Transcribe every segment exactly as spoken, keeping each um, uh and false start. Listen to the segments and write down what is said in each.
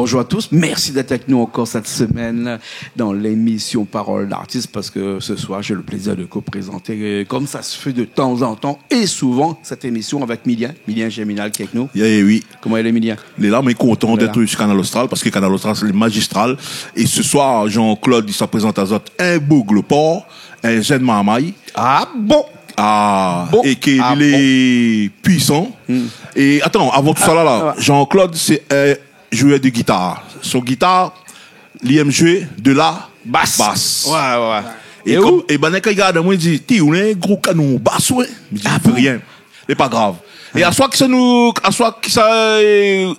Bonjour à tous, merci d'être avec nous encore cette semaine dans l'émission Parole d'artiste, parce que ce soir, j'ai le plaisir de co-présenter, euh, comme ça se fait de temps en temps et souvent, cette émission avec Milien, Milien Germinal qui est avec nous. Yeah, oui. Koman i lé, Milien ? Lé la, mé kontan d'èt su Kanal Austral, parske Kanal Austral, sé lé mazistral. É se soir, Jean-Claude, li sa prézant azot in boug lo por, in jenn marmay. Ah bon ? Ah, bon. É ke li lé puisan. É atann, avan tout sa la, la, Jean-Claude, sé in zouèr de gitar. Son gitar, li èm zoué de la bas. Bas. Ouais, ouais. É bann kan i gard amoin, i di, « Ti, ou lé in gro kanon bas, ouais. » Mi di, « Ah bon ? Rien. Lé pa grav. » É aswar, kisa nou, aswar, kisa, euh,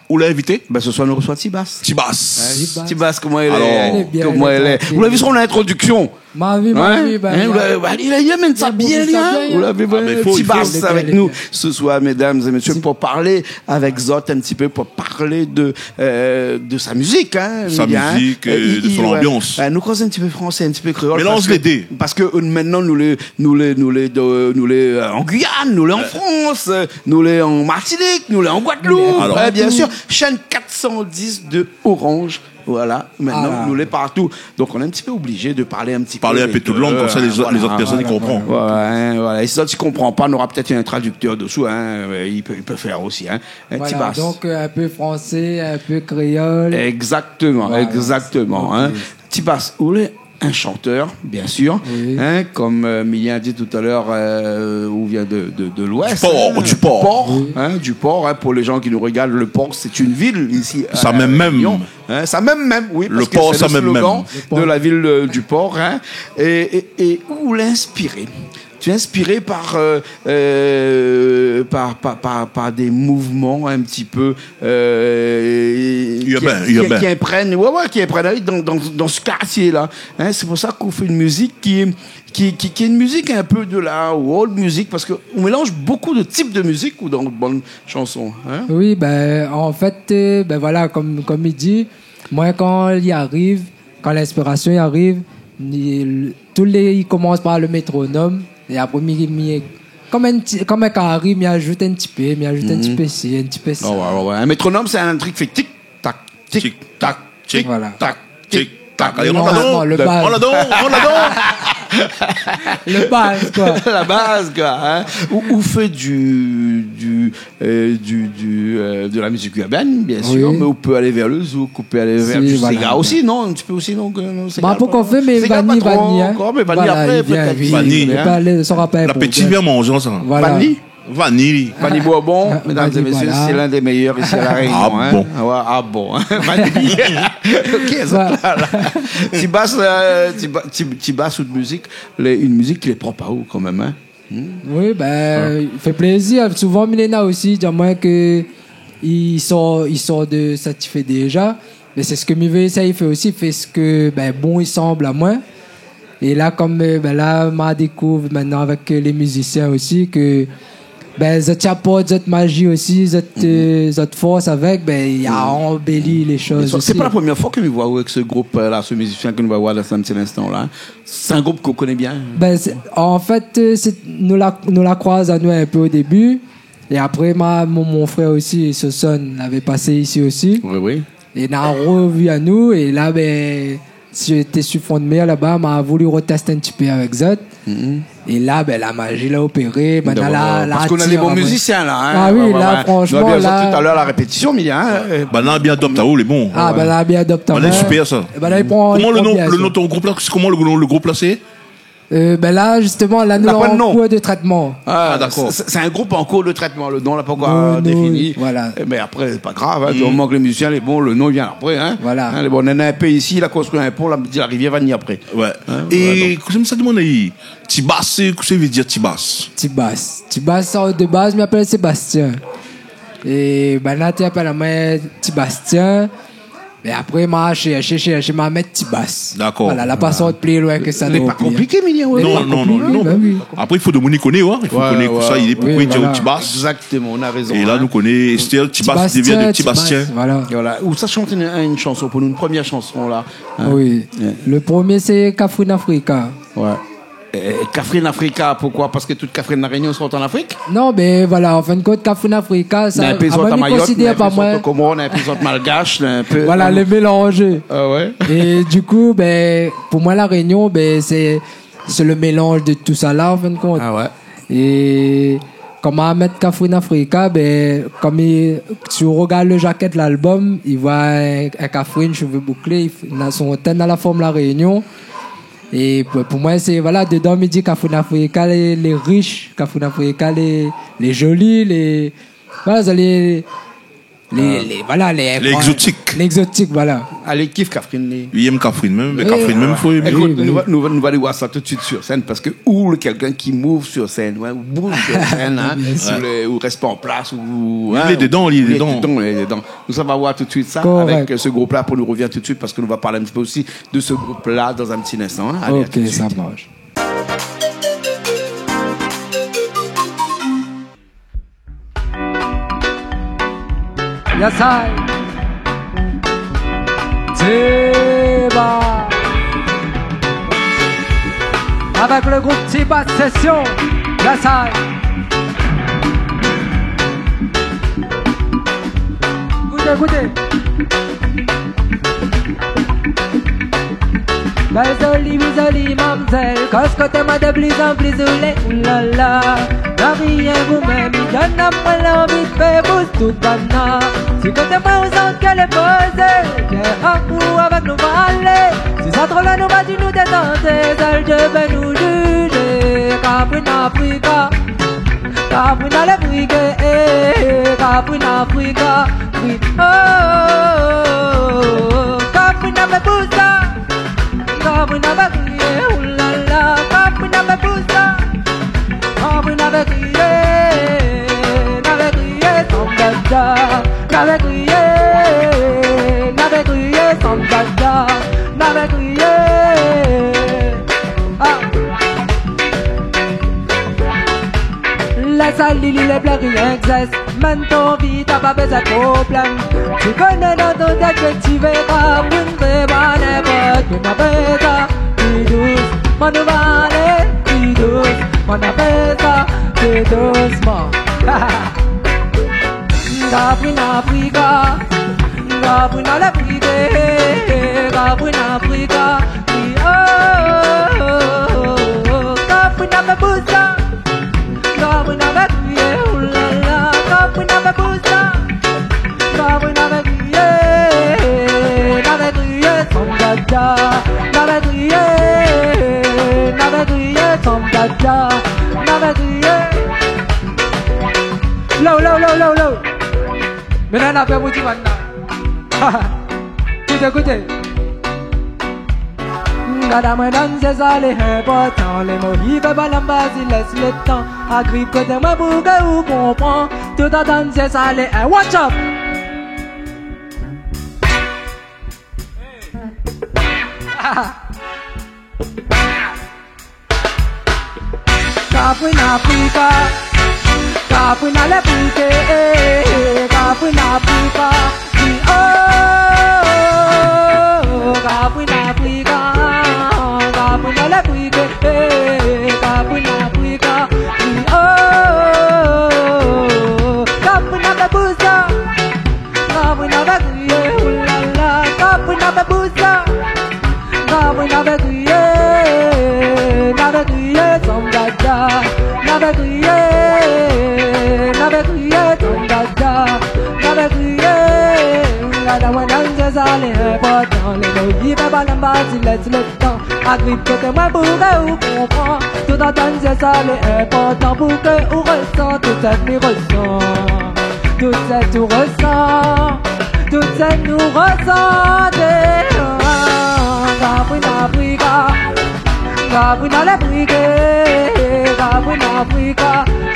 ou la invité ? Ben, se soir, nou resoi Tibas. Tibas. Tibas. Tibas, koman i lé ? Alor. Lé bien, lé bien. Ou la vi son introdiksion ? Ma vi, ma vi, ben, ou la, li la, li la amenn sa bien, li, hein. Ou la vi, Tibas avèk nou se soir, mesdames et messieurs, pou parl avèk zot in ti pé, pou parl de, euh, de sa mizik, hein. Sa mizik, euh, de son anbians. Nou koz in ti pé fransé, in ti pé kréol, mélanz lé dé. Parske, euh, mintnan, nou lé, nou lé, nou lé de, nou lé, euh, an Guyane, nou lé an Frans, euh, nou lé an Martinik, nou lé an Gwadloup, bien sir. Shèn kat san dis de Orange. Voilà, mintnan, nou lé partou. Donk, nou lé in ti pé oblizé de parl in ti pé tout lang, konmsa lé zot, lé zot pèrsone i konpran. Voilà, hein, voilà. É si zot i konpran pa, nora pétèt in tradiktèr desou, hein, euh, i pé, i pé fé osi, hein. Voilà, Tibas. Donk, euh, in pé fransé, in pé kréol. Exactement, exactement, hein. Tibas, ou lé in shantèr, bien sir, hein, konm, euh, Milien la di talèr, euh, ou vien de, de, de l'Ouest, du Port, hein, du Port, hein, pou lé jan ki nou regard, le Port, sé in vil isi, sa mèm, mèm. Hein, sa mèm, mèm, oui, parske sé le slogan de la vil, euh, du Port, hein. É, é, é ou lé inspiré ? Tu es inspiré par, euh, euh, par, par, par, par des mouvements un petit peu, euh, urbains, qui, qui, qui imprègnent, ouais, ouais, qui imprègnent dans, dans, dans ce quartier-là. Hein, c'est pour ça qu'on fait une musique qui est, qui, qui, qui est une musique un peu de la world music, parce que on mélange beaucoup de types de musique ou dans bonne chanson, hein. Oui, ben, en fait, euh, ben voilà, comme, comme il dit, moi, quand il arrive, kan linspirasion i ariv, ni, tout lé, i komans par le métronom, é apré, mi, mi, konm in ti, konm in kari, mi azout in ti pé, mi azout in ti pé si, in ti pé sa. Ah ouais, ouais, ouais. Un métronome, c'est un truc qui fait tic, tac, tic, tac, tic, tac, tic, tac. Allez, on l'a donc, on l'a donc, on l'a donc. Le baz, koi. La baz, koi, hein. Ou, ou fé du, du, euh, du, du, euh, de la musique urbaine, bien sûr, mais on peut aller vers le zouk, on peut aller vers du séga aussi, non ? Un petit peu aussi, non ? Séga, pa tro ankor, mé vanille apré, pétèt. Vanille. Vanille. L'appétit vient en mangeant, ça. Voilà. Vanille. Vanille. Vanille Bourbon, mesdames et messieurs, c'est l'un des meilleurs ici à La Réunion, hein. Ah bon ? Ah bon, hein. Vanille. OK, sa la, la. Ti bas, euh, ti ba-, ti, ti bas out mizik, lé, in mizik ki lé prop aou kan mèm, hein. Oui, ben, i fé plézir. Souvan, mi néna osi i di amoin ke i sort, i sort de sak i fé déza. Mé sé sak mi vé éséy fé osi, fé sak, ben, bon, i sanm amoin. É la, konm, euh, ben, la, ma dékouv mintnan avèk, euh, lé mizisien osi ke, ben, zot i aport zot mazi osi, zot, euh, zot fors avèk, ben, i anbéli lé shoz osi. Sé pa la promièr foi ke mi voi aou avèk se group, euh, la, se mizisien ke nou va voir dan in ti linstan la, hein. Sé in group ke ou koné bien. Ben, sé, an fèt, euh, sé, nou la, nou la kroiz anou in pé o débi. É apré, ma, mon, mon frèr osi, Soson, lavé pasé isi osi. Oui, oui. É na rovi anou, é la, ben, sété su Front de Mer laba, ma voulu rotèst in ti pé avèk zot. É la, ben, la mazi la opéré, ben, la, la, parske nou na dé bon mizisien la, hein. Ah oui, la, fransman, nou la vi sa talèr la répétision, mé, hein, euh, ben, la bien adopt aou, lé bon. Ah, ben, la bien adopt amoin. Super, sa. Koman le non, le non de out group la, sé koman le non de out group la, sé ? Euh, ben la, zistoman, la, nou lé an kour de trètman. Ah, dakor. Sé, sé in group an kour de trètman. Le non la pankor défini. Voilà. Eh, mé apré, sé pa grav, hein, di moman ke le mizisien lé bon, le non i vien apré, hein. Voilà. Hein, lé bon, néna in pé isi, la konstrui in pon, la di la rivièr va ni apré. Ouais. Hein, voilà, donk. É kosa mi sa domann, Tibas, sé, kosa i vé dir Tibas ? Tibas. Tibas, sa, de baz, mi apèl Sébastien. É banna té apèl amoin Tibastien. Mé apré, ma shèrshé, shèrshé, ma mèt Tibas. Dakor. Voilà, la pa sort pli loin ke sa non pli. Lé pa konpliké, mé non, non, non. Apré, i fo demoun i koné, ouais. I fo koné kosa i lé, poukosa i di Tibas. Exactement, ou na rézon. É la, nou koné Estèr, Tibas, i devien de Tibastien. Voilà. Voilà. Ou sa shant in, in shanson pou nou, in promièr shanson la. Hein. Oui. Le promié, sé Kafrine Afrika. Ouais. Euh, Kafrine Afrika, poukoi ? Parske tout Kafrine La Rényon sort an Afrik ? Non, bin voilà, an fin de kont, Kafrine Afrika, sa, néna in pé i sort a Mayotte, néna in pé i sort o Komor, néna in pé i sort malgash, néna in pé, voilà, lé mélanzé. Ah ouais ? É du kou, bin, pou moin, La Rényon, bin, sé, sé le mélanz de tout sa la, an fin de kont. Ah ouais. É koman mèt Kafrine Afrika, bin, kom i, si ou rogard le jakèt lalbom, i voi in, in kafrine, shové bouklé, i f-, na son tèt na la form La Rényon. É pou, pou moin, sé, voilà, dedan, mi di Kafrine Afrika lé, lé rish, Kafrine Afrika lé, lé zoli, lé, voilà, sa lé, lé, ah, lé, voilà, lé, lé égzotik. Lé égzotik, voilà. Alé, kif Kafrine, lé. Li yèm Kafrine mèm, mé oui, Kafrine mèm, fo yèm. Ékout, oui, nou va, nou va, nou va alé voir sa tout de suit sur scène, parske ou lé kèlkin ki move sur scène, hein, ou bouz sur scène, hein, bien sûr, ou lé, ou rès pa an plas, ou, hein, li lé dedan, li lé dedan. Li lé dedan, li lé dedan. Nou sava voir tout de suit sa, korèk, avèk, euh, se group-la, pou nou rovien tout de suit, parske nou va parl in ti pé osi de se group-la dan in ti linstan, hein. Alé, à tout de suite. Ok, sa marsh. Yes I. Tiba. Avèk le group Tiba Session. Yes I. Ékout, ékout. Bèl zoli, mi zoli mamzèl, koz koté moin de pli an pli zoulé, oulala. Narien, ou mèm, i donn amoin lanvi fé bouj tout banna. Si koté moin ou zant kèl lé pozé, bien, ah, ou avèk nou va alé. Si sa tro loin nou va di nou détann, zèl de ben nou jijé. Kafrine Afrika. Kafrine a lé briké, eh, Kafrine Afrika, oui, oh, oh, oh, oh. Kafrine a fé pou sa. Kafrine a fé kriyé, oulala. Kafrine a fé pou sa. Kafrine a fé kriyé, na fé kriyé, sanm dada. Na fé kriyé, na fé kriyé, sanm dada. Na fé kriyé. Ah. Lès ali, li lé blé, rien k zès. Mèm ton vi, ta pa bézoin problèm. Ti koné dan ton tèt ke ti vé pa pou fé pa ninport. Mé na bézoin, ti dous, moin nou va alé, ti dous, moin na bézoin, ti dousman. Kafrine Afrika, Kafrine a lé briké, Kafrine Afrika, oui, oh, oh, oh, oh. Kafrine a fé pou sa. Kafrine a fé kriyé, oulala. Kafrine a fé pou sa. Kafrine a fé kriyé, na fé kriyé, sanm dada. Na fé kriyé, na fé kriyé, sanm dada. Na fé kriyé. Low, low, low, low, low. Mé la, na fé bouti banna. Ékout, ékout. Gard amoin dan zié, sa lé inportan. Lé mo i fé pa lanbaz, i lès le tan. Ariv koté moin pou ke ou konpran. Tout an dan zié, sa lé, eh, watch out. Kafrine Afrika, Kafrine a lé briké, eh, eh, Kafrine Afrika, oui, oh, oh, oh, Kafrine Afrika, Kafrine a lé briké, eh, Kafrine Afrika, oui, oh, oh, oh, Kafrine a fé pou sa. Kafrine a fé kriyé, oulala, Kafrine a fé pou sa. Kafrine a fé kriyé, na fé kriyé, sanm dada. Na fé kriyé, na fé kriyé, sanm dada. Na fé kriyé, gard amoin dan zié, sa lé inportan. Lé mo i fé pa lanbaz, i lès le tan. Ariv koté moin pou ke ou konpran. Tout an dan zié, sa lé inportan pou ke ou resan tout sèt mi resan. Tout sèt ou resan, tout sèt nou resan. Kafrine Afrika, Kafrine a lé briké, Kafrine Afrika,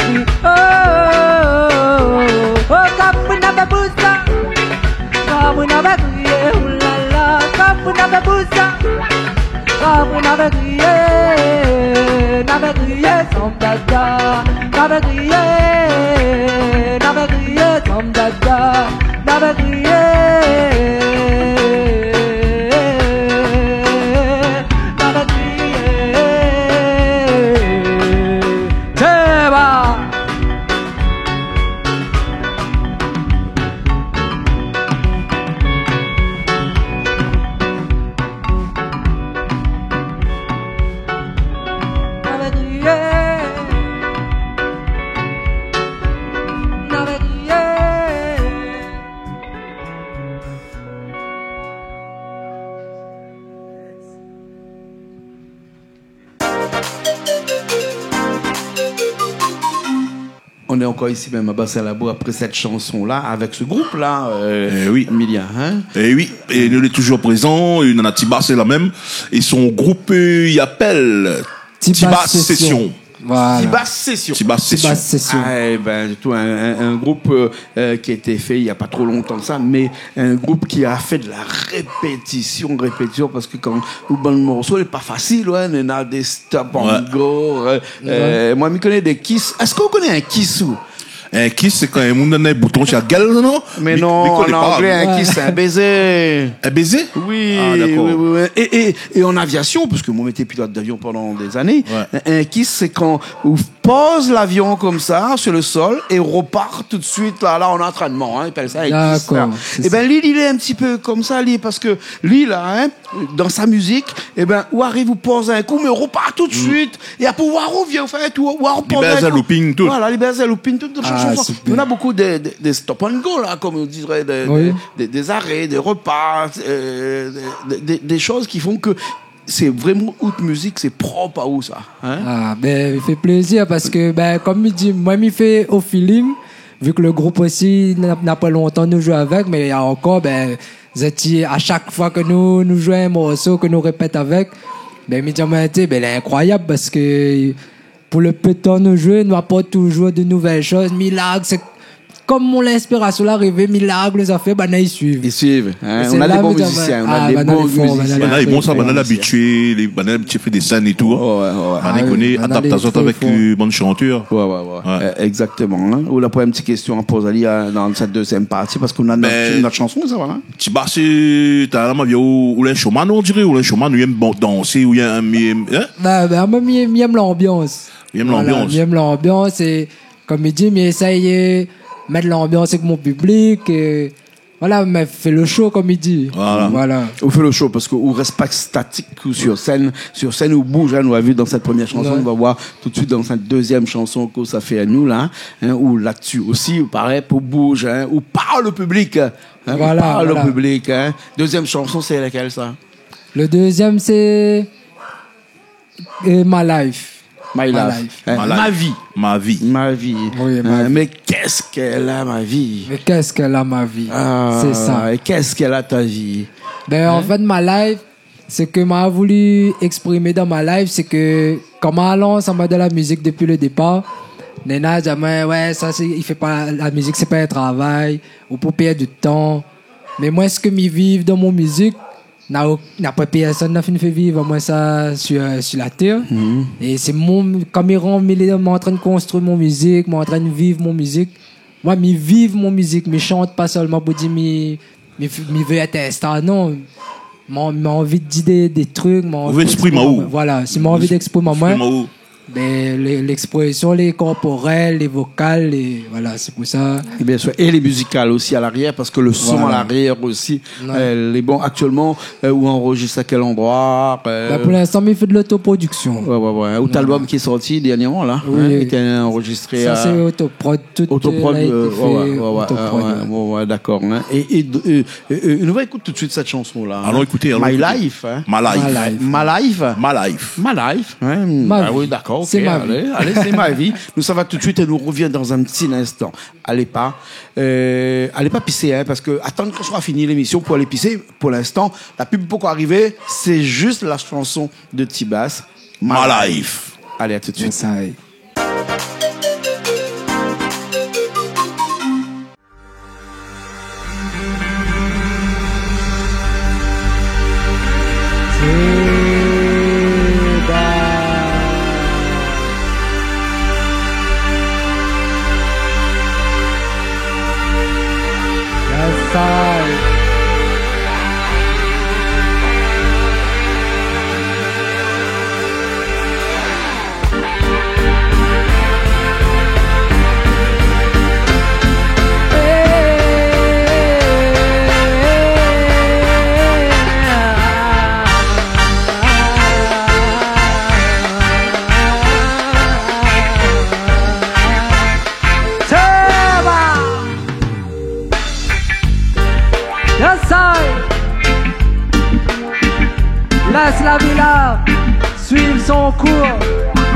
oui, oh, oh, oh, oh, Kafrine a fé pou sa. Kafrine a fé kriyé, oulala, Kafrine a fé pou sa. Kafrine a fé kriyé, na fé kriyé, sanm dada. Na fé kriyé, na fé kriyé, sanm dada. Na fé kriyé, na fé kriyé, Nou lé ankor isi mèm a Bassin Labou apré sèt shanson-la, avèk se group-la, euh, Eh oui. Emilia, hein ? Eh oui, é nou lé toujour prézan, é nou néna Tibass la mèm, é son group, euh, i apèl Tibass Session. Voilà. Tibass Session. Tibass Session. Tibass Session. Ah, eh ben, du tout, un, un, un group, euh, euh, ki la été fé na pa tro lontan de sa, mé in group ki la fé de la répétision, répétision, parske kan ou bann morso, lé pa fasil, ouais, néna dé stop and go, euh, euh, moin, mi koné dé kiss. Èske ou koné in kiss, ou ? In kiss, sé kan in moun néna in bouton si la gèl, non ? Mé non, an anglé, in kiss, sé in bézé. In bézé ? Oui, oui, oui, oui. Ah, dakor. É, é, é an aviasion, parske moin mi té pilot d'avion pandan dé zané, in, in kiss, sé kan ou poz l'avion konmsa, sur le sol, é ou repar tout de suite, la, la, an antrènman, hein, i apèl sa in kiss, la. Dakor, sé sa. Eh ben, li, li lé in ti pé konmsa, li, parske li, la, hein, dan sa mizik, eh ben, ou ariv, ou poz in kou, mé ou repar tout de suite. É apré, ou arvien, ou fé in tour, ou arpoz in kou. Li bèz in looping, tout. Voilà, li bèz in looping, tout. Ah, super. Nou néna bonpé de, de, de stop and go, la, konm i diré, de, de, de, de zaré, de repa, euh, de, de, de, de shoz ki fé ke sé vréman out mizik, sé prop a ou, sa, hein ? Ah, ben, i fé plézir parske, ben, konm mi di, moin, mi fé o feeling, vu ke le group osi, na, na pa lontan nou joué avèk, mé na ankor, ben, zot i, a shak foi ke nou, nou joué in morso, ke nou répèt avèk, ben, mi di amoin, té, ben, lé inkroiyab parske pou le pé d'tan nou joué, nou aport toujour de nouvèl shoz, mi larg, sé konm mon inspirasion la arivé, mi larg lé zafèr, banna i suiv. I suiv, hein. É sé la mi di, ah, banna lé for, banna lé for, banna lé abitié, lé, banna lé abitié fé dé sèn é tout, hein. Ouais, ouais, ouais. Banna i koné, adaptasion avèk, euh, bann shantèr. Ouais, ouais, ouais. Euh, exactement, hein. Ou la pou in ti késtion a poz ali, euh, dan sèt dézièm parti, parske nou néna nout, nout shanson, sa, voilà. Tibass, sé, talèr la, ma vi, ou, ou lé in showman, on diré, ou lé in showman, ou i èm bon dansé, ou i èm, hein ? Ba, ba, moin, mi, mi èm lanbians. Mi èm lanbians. Voilà, mi èm lanbians é, konm i di, mi éséy mèt lanbians avèk mon piblik, é, voilà, mi fé le show, konm i di. Voilà. Voilà. Ou fé le show parske ou rès pa statik ou sur sèn. Sur sèn, ou bouj, hein, nou la vi dan sèt promièr shanson, nou va voir tout de suite dan sèt dézièm shanson kosa ou fé anou, la, hein, ou la dsi osi, ou paré pou bouj, hein, ou parl o piblik, hein, ou parl o piblik, hein. Voilà, voilà. Dézièm shanson, sé lakèl, sa ? Le dézièm, sé, euh, My Life. My Life. My Life. Hein, ma vi. Ma vi. Ma vi. Oui, ma vi. Hein, mais qu'est-ce qu'elle a, ma vie ? Mais qu'est-ce qu'elle a, ma vie ? Ah, c'est ça. Et qu'est-ce qu'elle a, ta vie ? Ben, en fait, My Life, sak moin la voulu éksprimé dan My Life, sé ke, konm moin la lans amoin dan la mizik dopi le dépar, néna i di amoin, ouais, sa sé, i fé pa, la mizik sé pa in travay, ou pou pèrd du tan. Mé moin, sak mi viv dan mon mizik, na, na pa pèrsone la fine fé viv amoin sa sur, sur la tèr. Mhm. É sé mon, konm mi ran, mi lé, moin antrinn konstrui mon mizik, moin antrinn viv mon mizik. Moin, mi viv mon mizik, mi shant pa sèlman pou di mi, mi, mi vé èt in star, non. Moin, moin anvi di dé, dé trik, moin anvi éksprim amoin. Ou vé éksprim aou. Voilà, si moin anvi éksprim amoin. Éksprim aou. Ben, lé, léksprésion, lé korporèl, lé vokal, lé, voilà, sé pou sa. É bien sûr, é lé mizikal osi a l'arièr, parske le son a l'arièr osi, euh, lé bon. Aktièlman, euh, ou anrozistr a kèl landroi, euh ? Ben, pou linstan, mi fé de l'autoproduction. Ouais, ouais, ouais. Out album ki lé sorti dèrnièrman, la, hein, lété anrozistré a... Sa sé autoprod, tout, euh, la été fé, ouais, ouais, ouais, autoprod, ouais, ouais, dakor, hein. É, é, euh, euh, euh, nou va ékout tout de suite sèt shanson-la, hein. Alon ékouté, alon ékouté. My Life, hein. My Life. My Life. My Life. My Life. My Life, hein. Ma vi. Ah oui, dakor, OK, sé ma vi. Alé, alé, sé ma vi. Nou sava tout de suite é nou rovien dan in ti linstan. Alé pa, euh, alé pa pisé, hein, parske atann kan sra fini lémision pou alé pisé. Pou linstan, la pub pankor arivé, sé zis la shanson de Tibass, My Life. My Life. Alé, à tout de suite. Yes, I. Yes, I. Sèba ! Yes, I. Lès la vi la suiv son kour.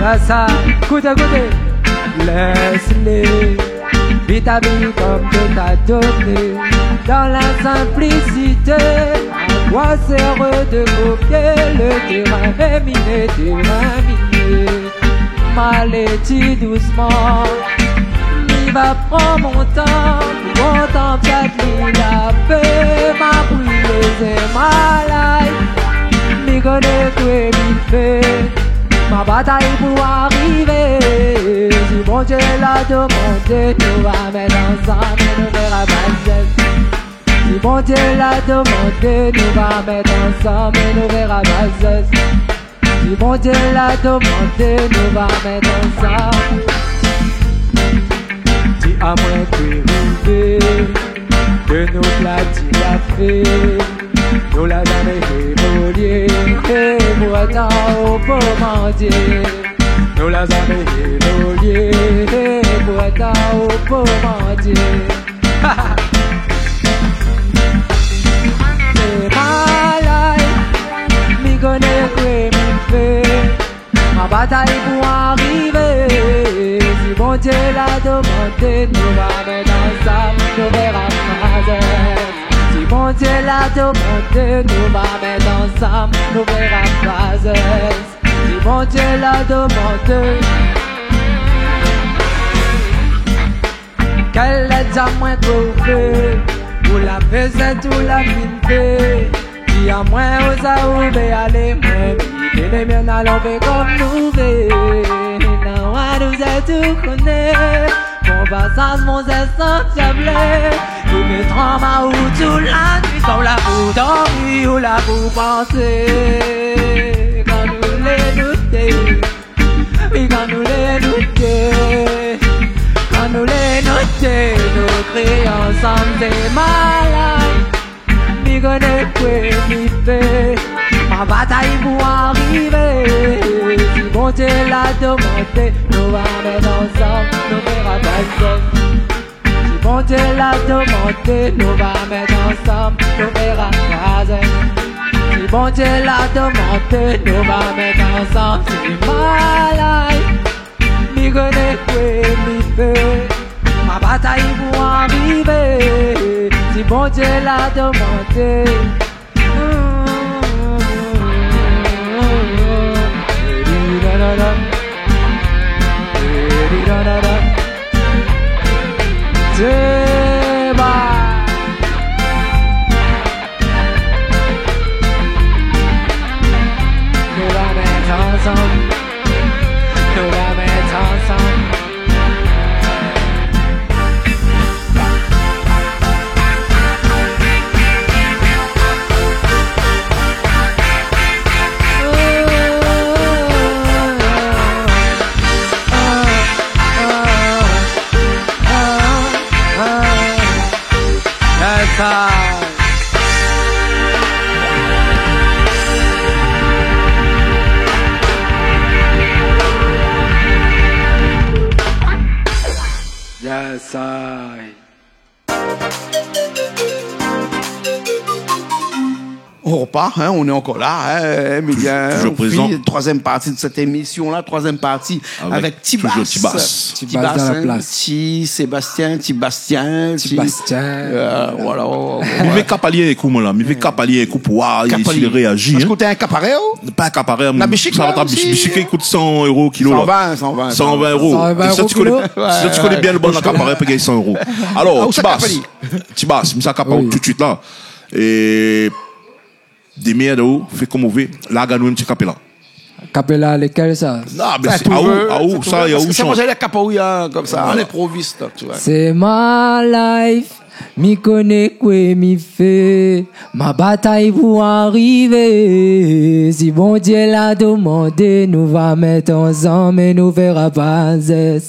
Yes, I. Ékout, ékout. Lès-lé, vit ta vi konm Dié la doné. Dan la sinplisité, a koi sèr de kopié le térin miné, térin miné. Ma alé ti dousman, mi va pran mon tan pou kontan li la fé. Ma prié, sé ma life, mi koné koué mi fé. Ma batay pou arivé. Si Bondié la domandé, nou va mèt ansanm é nou fé rapazié. Si Bondié la domandé, nou va mèt ansanm é nou fé rapazié. Si Bondié la domandé, nou va mèt ansanm. Di amoin ki rivé, ke nou la di la fé. Nou la zamé évolié, é pourtan ou pou mandié. Nou la zamé évolié, é pourtan ou pou mandié. Sé ma life, mi koné koué mi fé. Ma batay pou arivé. Si Bondié la domandé, nou va mèt ansanm, nou fé rapazié. Si Bondié la domandé, nou va mèt ansanm, nou fé rapazié. Si Bondié la domandé. Kèl èd amoin k'ou fé, ou la fé zèt ou la fine fé. Di amoin ousa ou vé alé, moin mi fé lé mien, alon fé konm nou vé. Nawa nou zèt ou koné, mon pasaz mon zèt san diablé. Ou fé tran ma ou tou la nuit, kan ou la pou dormi, ou la pou pansé. Kan nou lé nou té, mi kan nou lé nou té, kan nou lé nou té, nou krié ansanm, sé ma life, mi koné koué mi fé. Ma batay pou arivé. Si Bondié la domandé, nou va mèt ansanm, nou fé rapazié. Si Bondié la domandé, nou va mèt ansanm, nou fé rapazié. Si Bondié la domandé, nou va mèt ansanm, sé ma life, mi koné koué mi fé. Ma batay pou arivé. Si Bondié la domandé. Déba. Nou va mèt ansanm. Nou va mèt ansanm. Yes, I. Yes, I. On repart, hein, on est encore là, hein, Emilien, toujours présent. Troisième partie de cette émission-là, troisième partie avec Tibass. Toujours Tibass. Tibass dans la place. Ti Sébastien, Tibastien, Ti, Tibastien. Euh, voilà. Mi vé kap ali in kou, moin la. Mi vé kap ali in kou pou oir si li réazi, hein. Kap ali. Parske ou té in kaparé, ou ? Pa in kaparé, la bishik, sa la va osi. Bishik i kout san euro kilo, la. San vin, san vin, san vin euro. San vin euro kilo. É sa, ti koné, sa, ti koné bien lo bann kaparé, pé gingn san euro. Alor, Tibass, Tibass, mi sa kap aou tout suit la. É démèrd aou, fé konm ou vé. Larg anou in ti kapéla. Kapéla lékèl sa ? Non, mé sé aou, aou, sa, i a ou shant. Parske sa, moin, mi la kap aou, hein, konmsa, a linprovis, la, ou voi. Sé ma life, mi koné koué mi fé. Ma batay pou arivé. Si Bondié la domandé, nou va mèt ansanm é nou fé rapazié.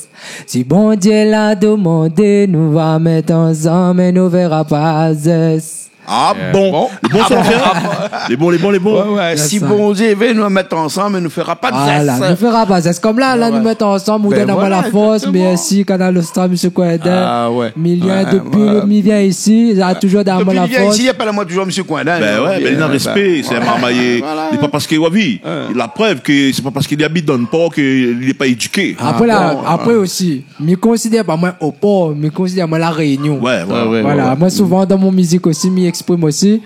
Si Bondié la domandé, nou va mèt ansanm é nou fé rapazié. Ah bon. Lé bon, sa, Pierre ? Lé bon, lé bon, lé bon. Ouais, ouais, si Bondié vé, nou mèt ansanm, nou fera pa de zès. Voilà, nou fera pa de zès. Kom la, la, nou mèt ansanm, ou donn amoin la fors. Ben voilà, exactement. Mèrsi, Kanal Austral, mésyé Coindin. Ah ouais. Milien, dopi le mi vien isi, la toujour donn amoin la fors. Dopi li vien isi, li apèl amoin toujour mésyé Coindin. Ben ouais, ben li na respé, sé in marmay. Voilà. Lé pa parské, ou la vi, la prèv ke sé pa parské li abit dan le Port ke li lé pa édiké. Apré la, apré osi, mi konsidèr pa moin o Port, mi konsidèr amoin La Rényon. Ouais, ouais, ouais. Voilà, moin souvan dan mon mizik osi, mi éksprim osi,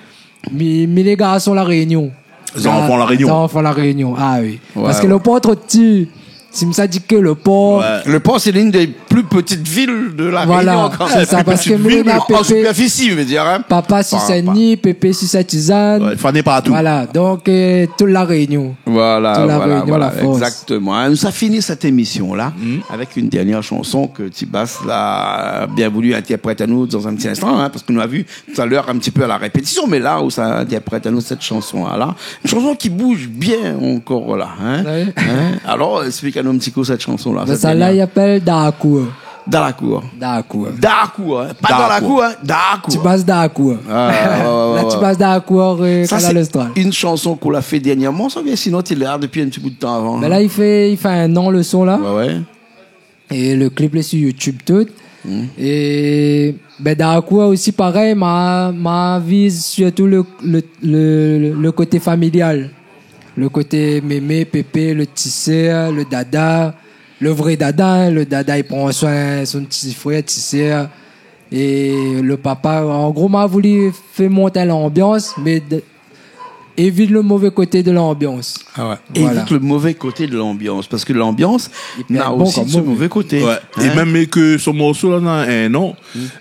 mi, mi lé garson La Rényon. Zanfan La Rényon. Zanfan La Rényon, ah oui. Ouais, ouais. Parské le Port tro pti, si mi sa di ke le Port. Ouais. Le Port, c'est l'une des plus petites villes de La Réunion, quand même. Voilà, sé sa, parské mi lé né pépé. En superficie, je veux dire, hein. Papa si Saint-Denis, pépé si Sainte-Suzanne. Ouais, fané partou. Voilà, donk, euh, tout La Rényon. Voilà, voilà, voilà, exactement. Tout La Rényon, la Frans. Hein, nou sa fini sèt émisyon-la avèk in dèrnièr shanson ke Tibas la bien voulu intèrprèt anou dan in ti instan, hein, parské nou la vi talèr in ti pé a la répétisyon, mé la ou sa intèrprèt anou sèt shanson-la, la. In shanson ki bouz bien ankor, la, hein. Ouais. Hein ? Alor, éksplik anou in ti kou sèt shanson-la. Ben, sèt shanson-la, i apèl Dakour. Dakour. Dakour. Dakour, hein. Pa dan la kour, hein. Dakour. Tibas Dakour. Ah, ouais, ouais, ouais. La Tibas Dakour, euh, Kanal Austral. Sa, sé in shanson k'ou la fé dèrnièrman, sa, oubien sinon, té la dopi in ti bout tan avan, hein ? Ben la, i fé, i fé in an, le son, la. Ouais, ouais. É le klip lé si YouTube tout. Mm. É, ben, Dakour osi, parèy, ma, ma viz sirtou le, le, le, le koté familial. Le koté mémé, pépé, le ti sèr, le dada, le vré dada, hein, le dada, i pran soin son ti frèr, ti sèr. É le papa, an gro, ma voulu fé mont in lanbians, mé de, évit le mové koté de lanbians. Ah ouais. Voilà. Évit le mové koté de lanbians, parské lanbians na osi son mové koté. Ouais. Hein ? É mèm ke son morso-la na in an,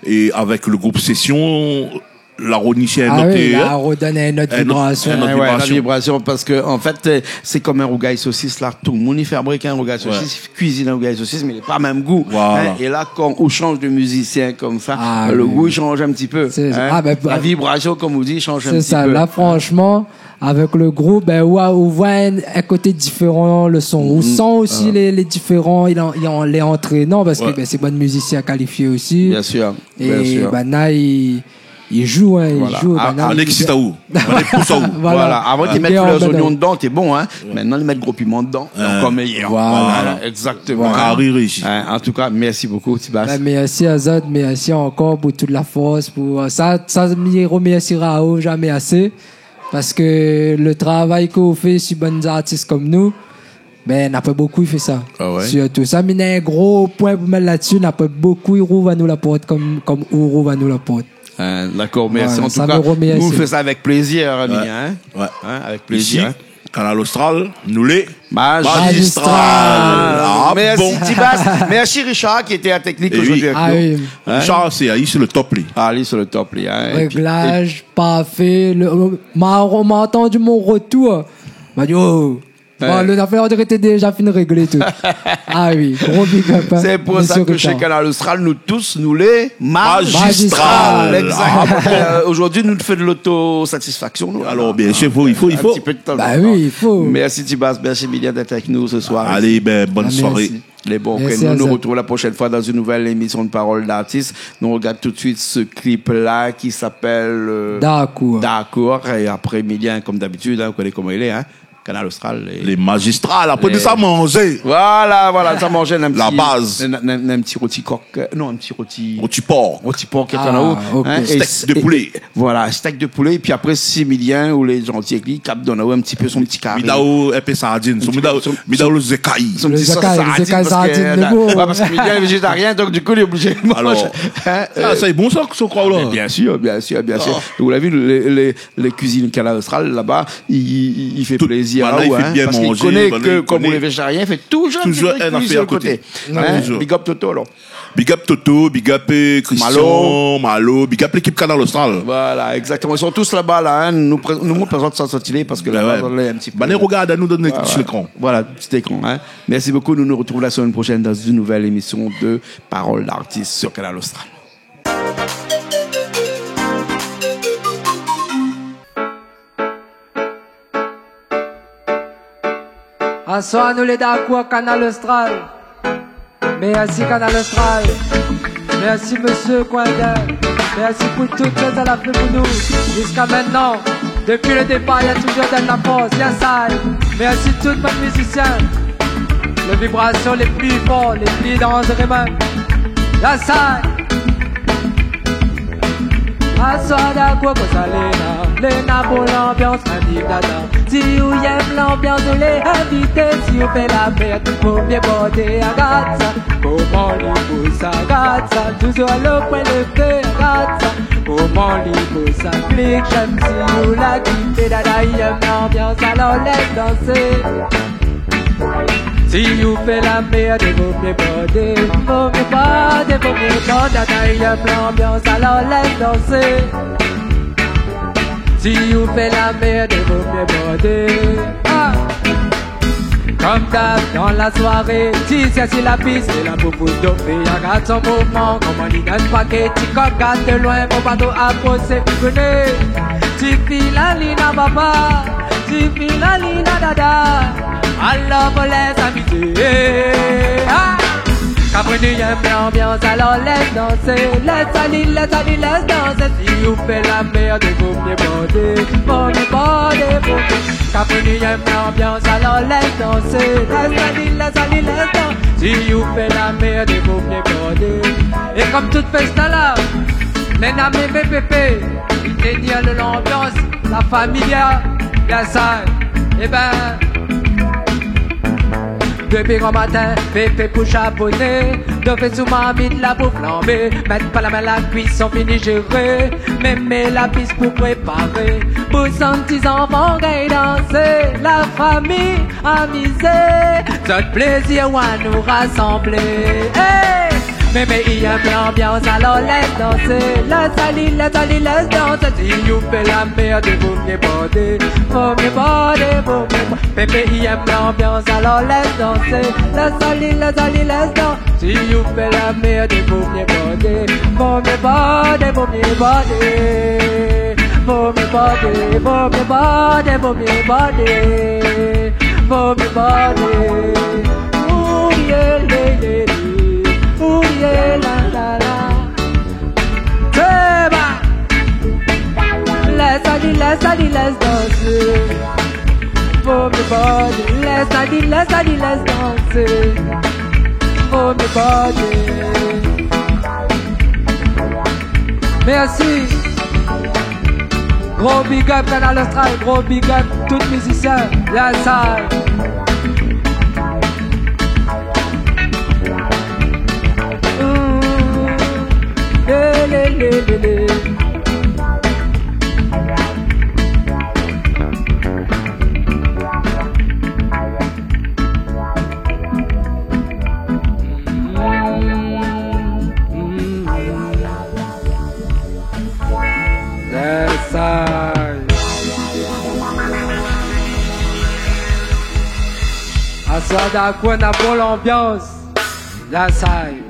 é avèk le group Session, la rod in ot, ah oui, la rodone in ot vibrasyon. In ot, in ot vibrasyon, parské, an fèt, euh, sé kom in rougay sosis, la. Tout le moun i fabrik in rougay sosis, i kuizine in rougay sosis, mé li lé pa mèm gou. Voilà. Hein, é la, kan ou shanj de mizisien konmsa, le gou i shanj in ti pé, hein. Ah oui. Sé sa. Ah ben, la vibrasyon, kom ou di, i shanj in ti pé. Sé sa. La, fransman, avèk le group, ben, ou, ou voi in, in koté diféran, le son. Ou san osi lé, lé diféran, lé an-, lé an-, lé antrénan, parské, ben, sé bann mizisien kalifié osi. Bien sûr, bien sûr. É banna, i, i zoué, hein, i zoué, banna, i... Voilà. Alé, kit aou. Alé, pous aou. Voilà. Voilà. Avan, té mèt flèr zonyon dedan, té bon, hein. Ouais. Mintnan, i mèt gro piman dedan. Hein. Ankor méyèr. Voilà. Voilà, exactement. Kari réisi. Hein, an tou ka, mèrsi bokou, Tibas. Ben, mèrsi azot, mèrsi ankor pou tout la fors, pou, euh, sa, sa, mi romèrsi aou zamé asé, parské le travay ke ou fé si bann zartis kom nou, ben, na pa bokou i fé sa. Ah ouais ? Sirtou sa, mi na in gro poin pou mèt la dsi, na pa bokou i rouv anou la port kom, kom ou rouv anou la port. Hein, dakor, mèrsi. Voilà, an tou ka, nou fé sa avèk plézir, Milien, hein. Ouais. Hein, avèk plézir, hein. Isi, Kanal Austral, nou lé Magistral. Magistral. Ah bon. Mèrsi, Tibas. Mèrsi, Richard, ki lété a la teknik zordi avèk nou. Ah oui. Hein ? Richard, sé, li sé le top, li. Ah, li sé le top, li, hein. Réglaz parfé. Le, euh, ma, ma antandi mon retour. Ma di, oh, bon, lé zafèr, on diré té déza fine réglé tout. Ah oui, gro big up, hein. Sé pou sa ke shé Kanal Austral, nou tous, nou lé ma-, Magistral. Magistral. Exact. Euh, zordi, nou fé de lotosatisfaksyon, nou. Alor, bien sir, i fo, i fo, i fo. In ti pé de tan an tan. Bah oui, i fo. Mèrsi, Tibas. Mèrsi, Milien, d'èt avèk nou se soir isi. Alé, ben, bone soiré. Mèrsi. Lé bon, ok, nou, nou artrouv la proshèn foi dan in nouvèl émisyon de Parole d'artiste. Nou rogard tout suit se klip-la ki apèl, euh, Dakour. Dakour. É apré, Milien, kom dabitid, hein, ou koné koman i lé, hein. Kanal Austral, lé, lé magistral. Apré, nou sa manzé. Voilà, voilà, sa manzé, in ti, la baz, in, in, in ti roti kok, euh, non, in ti roti, roti por. Roti por ki lé an-o, ah, ok, hein, é, steak de poulé. Voilà, steak de poulé. Épi apré, si Milien ou lé zanti avèk li, kap donn aou in ti pé son ti kari. Mi done aou in pé sardine. Mi done aou, mi done aou le zékay. Son ti sos sardine, le zékay sardine, parske, euh, lé bon. Ouais, parske Milien lé véjétarien, donk du kou, li lé oblizé manzé. Alor, hein, sa, euh, sé bon sa, sa ou kroi la ? Mé bien sir, bien sir, bien sir. Ah. Ou la vi, lé, lé, lé kuizinié Kanal Austral laba, i, i, i fé plézir, tout, hein, parske i koné ke, kom ou lé véjétarien, i fé toujour in ti pé de kuizine a koté. Toujour in afèr a koté. Hein, toujour. Big up Toto, alor. Big up Toto, big up, euh, Christian, Malo. Malo, big up lékip Kanal Austral. Voilà, exactement. Ils sont tous là-bas, là, hein. Nou pré-, nou, nou prézant sa, sa télé, parske laba, ouais, lé in ti pé, banna i rogard anou dan lékran. Voilà, ti lékran, hein. Merci beaucoup. Nous nous retrouvons la semaine prochaine dans une nouvelle émission de Parole d'artiste sur Kanal Austral. Aswar nou lé dakor, Kanal Austral. Mèrsi Kanal Austral. Mèrsi mésyé Coindin. Mèrsi pou tout sak zot la fé pou nou ziska mintnan. Dopi lo dépar, zot la touzour donn la fors. Yes I. Mèrsi tout bann mizisien. Lé vibrasion lé pli for, lé pli danzéré mèm. Yes I. Aswar dakor, kosa lé la, lé na bon lanbians, mami dada. Si ou yèm lanbians, ou lé invité. Si ou fé la mèrd, vo mié bordé, agard sa. Koman li bo sa, agard sa. Touzour lo poin lévé, agard sa. Koman li bo sa, klik j'aime. Si ou la kifé, dada i yèm lanbians, alor lès dansé. Si ou fé la mèrd, vo mié bordé, vo mié bordé, vo mié bordé, dada i yèm lanbians, alor lès dansé. Si ou fé la mèrd, vo mié bordé. Ah. Kom dab dan la soiré, ti sèr si la pis, lé la pou fout dofé, agard son mouvman, koman li donn paké, ti kok gard de loin, fo pa tro aprosé, ou koné. Tifi la li na papa, tifi la li na dada. Alor fo lès amizé. Ah! Kapré nou yèm lanbians, alor lès dansé. Lès ali, lès ali, lès dansé. Si ou fé la mèrd, vo mié bordé, vo mié bordé, vo mié. Kapré nou yèm lanbians, alor lès dansé. Lès ali, lès ali, lès dansé. Si ou fé la mèrd, vo mié bordé. É kom tout fèsta la, mèt na mé pépé. Li tenir lo lanbians, la famiya, yes I. Ében, dopi gran matin, pépé pou shaboné, dofé sou marmit, la pou flanbé, mèt pa la min la kuison, fini jéré, mémé la pis pou préparé, pou santi zanfan gingn dansé, la fami amizé, zot plézir wa nou rasanblé. Hey! Mémé i yèm lanbians, alor lès dansé. Lès ali, lès ali, lès dansé. Si ou fé la mèrd, vo mié bordé, vo mié bordé, vo mié bordé. Pépé i yèm lanbians, alor lès dansé. Lès ali, lès ali, lès dansé. Si ou fé la mèrd, vo mié bordé, vo mié bordé, vo mié bordé. Vo mié bordé, vo mié bordé, vo mié bordé. Vo mié bordé. Ouh, yé, lé, lé, lé. Ouh, yé, la, la, la. Seba. Lès ali, lès ali, lès dansé. Vo mié bordé. Lès ali, lès ali, lès dansé. Vo mié bordé. Mèrsi. Gro big up Kanal Austral, gro big up tout mizisien. Yes I. Ouh, lé, lé, lé, lé, lé. Yes I. Aswar dakor, na bon lanbians. Yes I.